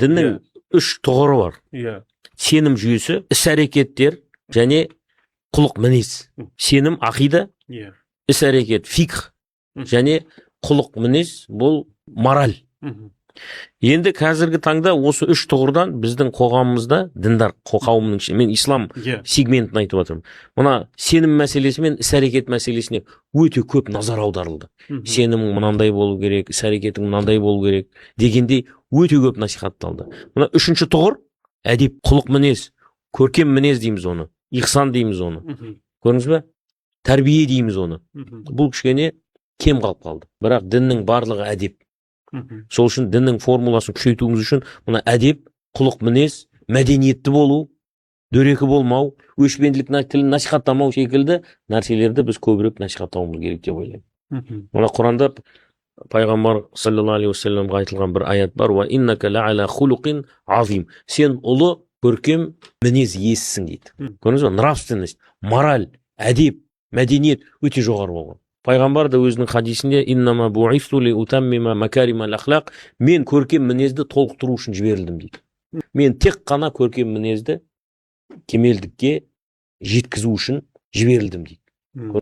Діннің үш тұғыры бар: сенім жүйесі, іс әрекеттер және құлық мінез. Сенім — ақида, іс әрекет — фикх және құлық мінез — бұл мораль. Енді қазіргі таңда осы үш тұғырдан біздің қоғамымызда, діндар қауымның ішінде, мен ислам сегментін айтып жатырмын, мына сенім мәселесі мен іс әрекет мәселесіне өте көп назар аударылды. Сенімің мынандай болу керек, іс әрекетің мынандай болу керек дегендей өте көп насихатталды. Мына үшінші тұғыр — әдеп, құлық мінез, көркем мінез дейміз оны, ихсан дейміз оны. Көрдіңіз бе, тәрбие дейміз оны. Бұл кішкене кем қалып қалды. Бірақ діннің барлығы әдеп. Сол үшін діннің формуласын күшейтуіміз үшін мына әдеп, құлық мінез, мәдениетті болу, дөрекі болмау, өшпенділік тілін насихаттамау секілді нәрселерді біз көбірек насихаттауымыз керек деп ойлаймын. Мына Құранда пайғамбар саллаллаху алейхи уассаламға айтылған бір аят бар: «Уа иннака лаала хулуқин азим», сен ұлы көркем мінез иесісің дейді. Көрдіңіз ба, нравственность, мораль, әдеп, мәдениет өте жоғары болған. Пайғамбар да өзінің хадисінде: «Иннама буисту ли утаммима макаримал ахлақ», мен көркем мінезді толықтыру үшін жіберілдім дейді. Мен тек қана көркем мінезді кемелдікке жеткізу үшін жіберілдім дейді.